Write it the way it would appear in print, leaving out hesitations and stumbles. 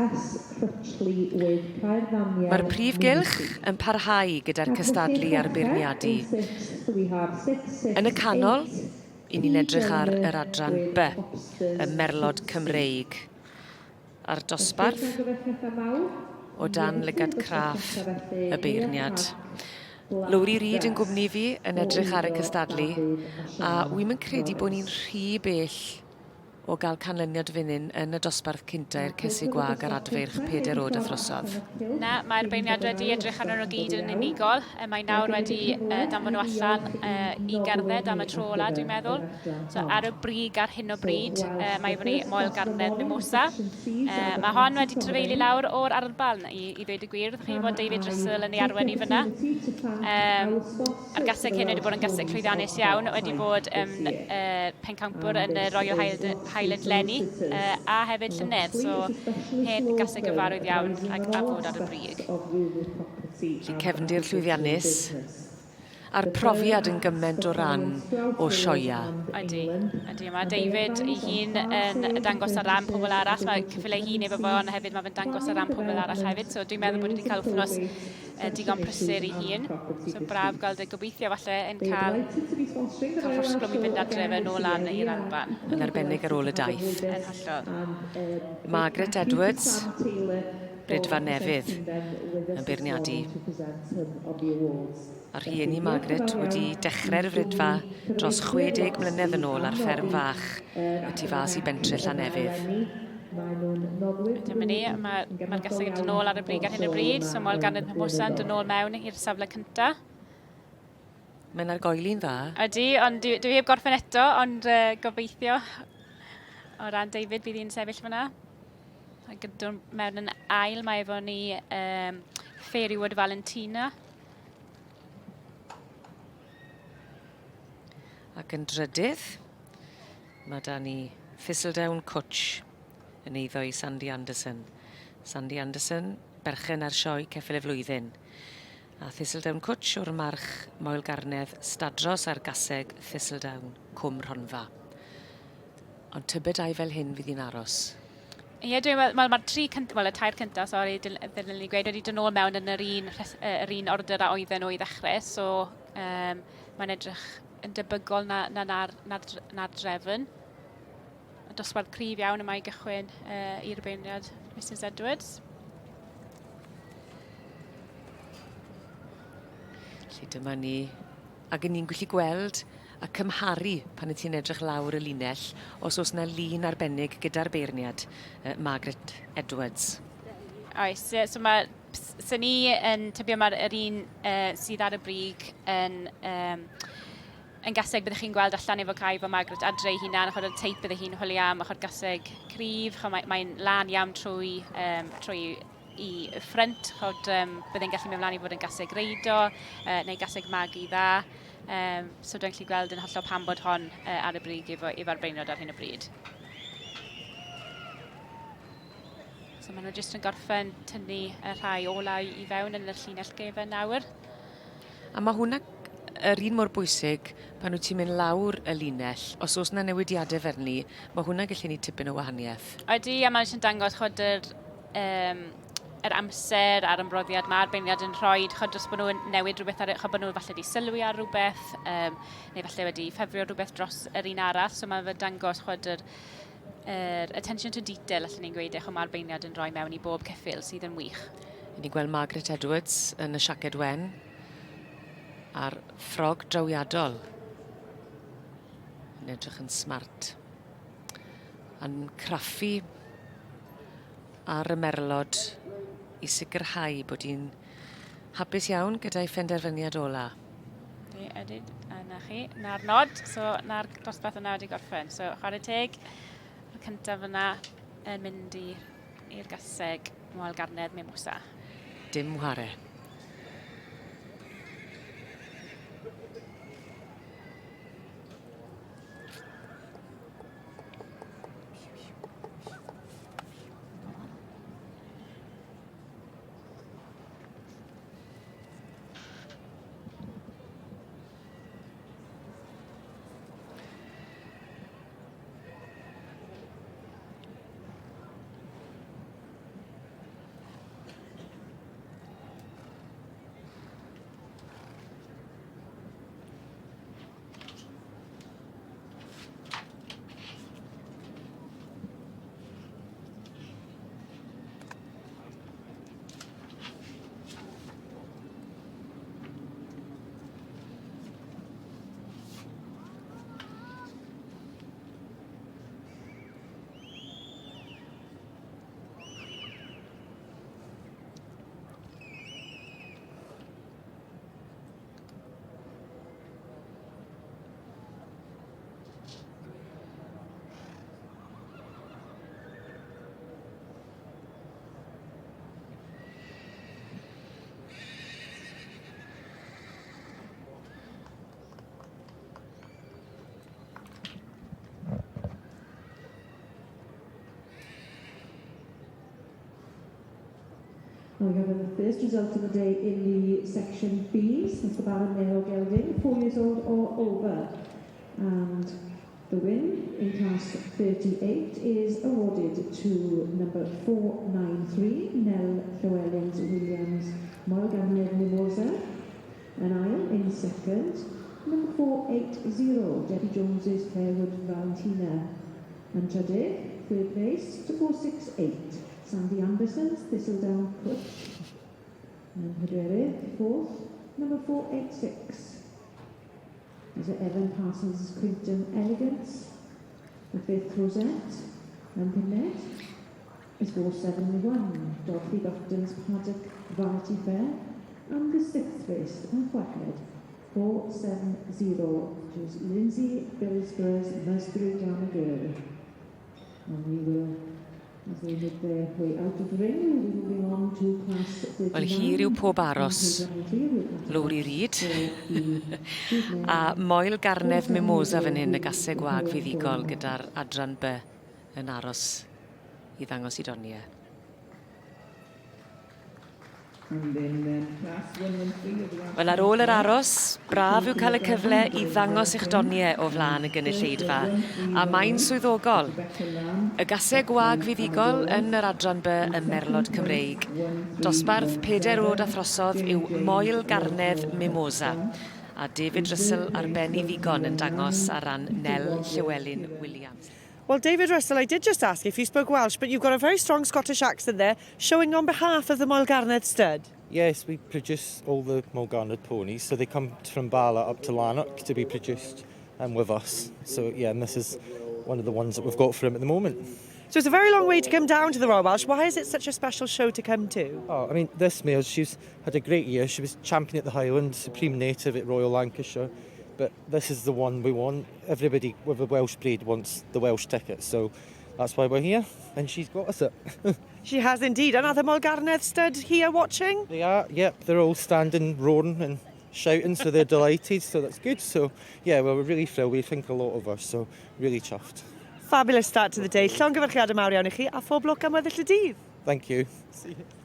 S Crutchley with Caer Ddaniel Mae'r prif gylch Ministry. yn parhau gyda'r At the cystadlu a'r chweched, beirniadu. in sixth, we have 6, Yn y 6, canol, 8, i ni'n P edrych ar Jonah yr adran with B, y Hopsters Merlod Tutsi. Cymreig. A'r dosbarth o dan lygad craff y beirniad. Lowri Reid yn gwmni fi yn edrych ar y cystadlu, a wi'm yn credu bod ni'n rhy bell o gael canlyniad fan hyn yn y dosbarth cynta i'r cesig gwag a'r adfeirch peder oed a throsodd. Na, mae'r beirniad wedi edrych arnyn nhw gyd yn unigol. Mae nawr wedi danfon nhw allan i gerdded am y tro ola, dwi'n meddwl. So ar y brig ar hyn o bryd, mae efo ni Moel Garnedd Mimosa. Mae hon wedi trefeili lawr o'r Alban, i, i ddweud y gwir. Chi fod David Russell yn ei arwain i fyna. Um, a'r gaseg hyn wedi bod yn gaseg llwyddiannus iawn, wedi bod yn uh, pencampwr yn y Royal Highland Lenny uh, a hefyd llynedd, so hen gaseg gyfarwydd iawn ac a fod ar y brig. Felly cefndir llwyddiannus. A'r profiad yn gyment o ran o sioea. Ydy, ydy. Mae David ei hun yn dangos ar ran pobl arall. Mae ceffylau ei hun efo fo, ond hefyd mae fe'n dangos ar ran pobl arall hefyd. So dwi'n meddwl bod wedi cael wythnos digon prysur ei hun. So braf gweld y gobeithio falle yn cael, cael rhosglwm i fynd adref yn ôl lan i'r Alban. Yn arbennig ar ôl y daith. Yn hollol. Margaret Edwards. Rhedfa Nefydd yn beirniadu. A rhieni Margaret wedi dechrau'r fridfa dros 60 mlynedd yn ôl ar fferm fach y tu fas i bentre Llanefydd. Dyma ni, mae'r mae gaseg yn dod nôl ar y brig ar hyn o bryd, so Moel Garnedd Mimosa yn dod nôl mewn i'r safle cyntaf. Mae'n argoeli'n dda. Ydy, ond dwi, dwi heb gorffen eto, ond uh, gobeithio o ran David bydd hi'n sefyll fyna. A gyda mewn yn ail mae efo ni um, Fairywood Valentina. Ac yn drydydd, mae da ni Thistledown Cwtch yn eiddo i Sandy Anderson. Sandy Anderson, berchen ar sioe Ceffyl y Flwyddyn. A Thistledown Cwtch o'r march Moel Garnedd, Stadros a'r gaseg Thistledown, Cwm Rhondda. Ond tybed ai fel hyn fydd hi'n aros? Ie, dwi'n meddwl, mae'r ma tri cynt, wel, y tair cyntaf, sori, ddylen ni gweud, wedi dod nôl mewn yn yr un, yr un order a oedden nhw i ddechrau, so um, mae'n edrych yn debygol na, na, na'r, na, na drefn. Dosbarth cryf iawn yma i gychwyn uh, i'r beirniad Mrs Edwards. Felly dyma ni Ac 'yn ni'n gallu gweld a cymharu pan 'yt ti'n edrych lawr y linell os o's 'na lun arbennig gyda'r beirniad yy Margaret Edwards. Oes ie so ma' s- swn i yn tybio ma'r yr un yy sydd ar y brig yn yym yn gaseg byddech chi'n gweld allan efo cae efo Margaret adre ei hunan ch'od y teip bydde hi'n chwilio am ch'od gaseg cryf ch'o' mae mae'n lân iawn trwy yym trwy i ffrynt, chod, um, byddai'n gallu mynd mlaen i fod yn gaseg reido uh, neu gaseg magu dda. Um, so dwi'n gallu gweld yn hollol pam bod hon uh, ar y brig efo, efo'r braenod ar hyn o bryd. So maen nhw jyst yn gorffen tynnu y rhai olau i fewn yn y llinell gefen nawr. A mae hwnna yr un mor bwysig pan wyt ti'n mynd lawr y linell, os oes 'na newidiadau fel 'ny, mae hwnna'n gallu neud tipyn o wahaniaeth. Ydy, a mae'n jyst yn dangos ch'od yr um, yr amser a'r ymroddiad mae'r beirniad yn rhoi, ch'od os bod nhw'n newid rhywbeth ar, ch'od bod nhw falle wedi sylwi ar rhywbeth, um, neu falle wedi ffefrio rhywbeth dros yr un arall, so mae'n dangos ch'od yr, yr attention to detail, allan ni'n gweud, e, ch'od mae'r beirniad yn rhoi mewn i bob ceffyl sydd yn wych. Ni'n gweld Margaret Edwards yn y siaced wen a'r ffrog drawiadol yn edrych yn smart. A'n craffu ar y merlod i sicrhau bod hi'n hapus iawn gyda'i phenderfyniad ola. Ydy, ydy, a na chi, na'r nod, so na'r dosbarth yna wedi gorffen. So chwarae teg, y cyntaf yna yn mynd i'r gaseg Moel Garnedd Mimosa. Dim whare. Now we have the first result of the day in the section Bs. That's the Baron Nero Gelding, 4 years old or over. And the win in class 38 is awarded to number 493, Nell Llewellyn's Williams Moel Mimosa. And I am in second, number 480, Debbie Jones's Clarewood Valentina. And trydydd, third place to 468, Sandy Anderson's Thistledown Cwtch. And pedwerydd, fourth, number 486. Is it Evan Parsons' Quinton Elegance? The fifth Rosette. And pumed is 471, Dorothy Buckton's Paddock Vanity Fair. And the sixth place, and chweched, 470, which is Lindsay Billsborough's Musbury Glamour Girl. And we will, as they make their way out of the ring, we'll be moving on to class 39. Wel, hir yw pob aros, Lowri Reid. A Moel Garnedd Mimosa fan hyn, y gaseg wag fuddugol gyda'r adran B yn aros i ddangos ei doniau. And then class 113 of the last Wel, ar ôl yr aros, braf yw cael y cyfle i ddangos eich doniau o flaen y gynulleidfa. A mae'n swyddogol. Y gaseg wag fuddugol yn yr adran B ym Merlod Cymreig. Dosbarth 4 oed a throsodd yw Moel Garnedd Mimosa. A David Russell ar ben ei ddigon yn dangos ar ran Nel Llewellyn Williams. Well, David Russell, I did just ask if you spoke Welsh, but you've got a very strong Scottish accent there, showing on behalf of the Moel Garnedd stud. Yes, we produce all the Moel Garnedd ponies, so they come from Bala up to Lanark to be produced with us. So yeah, and this is one of the ones that we've got for him at the moment. So it's a very long way to come down to the Royal Welsh. Why is it such a special show to come to? Oh, I mean, this mare, she's had a great year. She was champion at the Highlands, supreme native at Royal Lancashire. But this is the one we want. Everybody with a Welsh breed wants the Welsh ticket, so that's why we're here, and she's got us it. She has indeed. And are the Moel Garnedd stud here watching? They are, yep, they're all standing, roaring and shouting, so they're delighted, so that's good. So, yeah, well, we're really thrilled. We think a lot of her, so really chuffed. Fabulous start to the day. Llongyfarchiadau mawr iawn i chi, a phob lwc am weddill y dydd. Thank you. See you.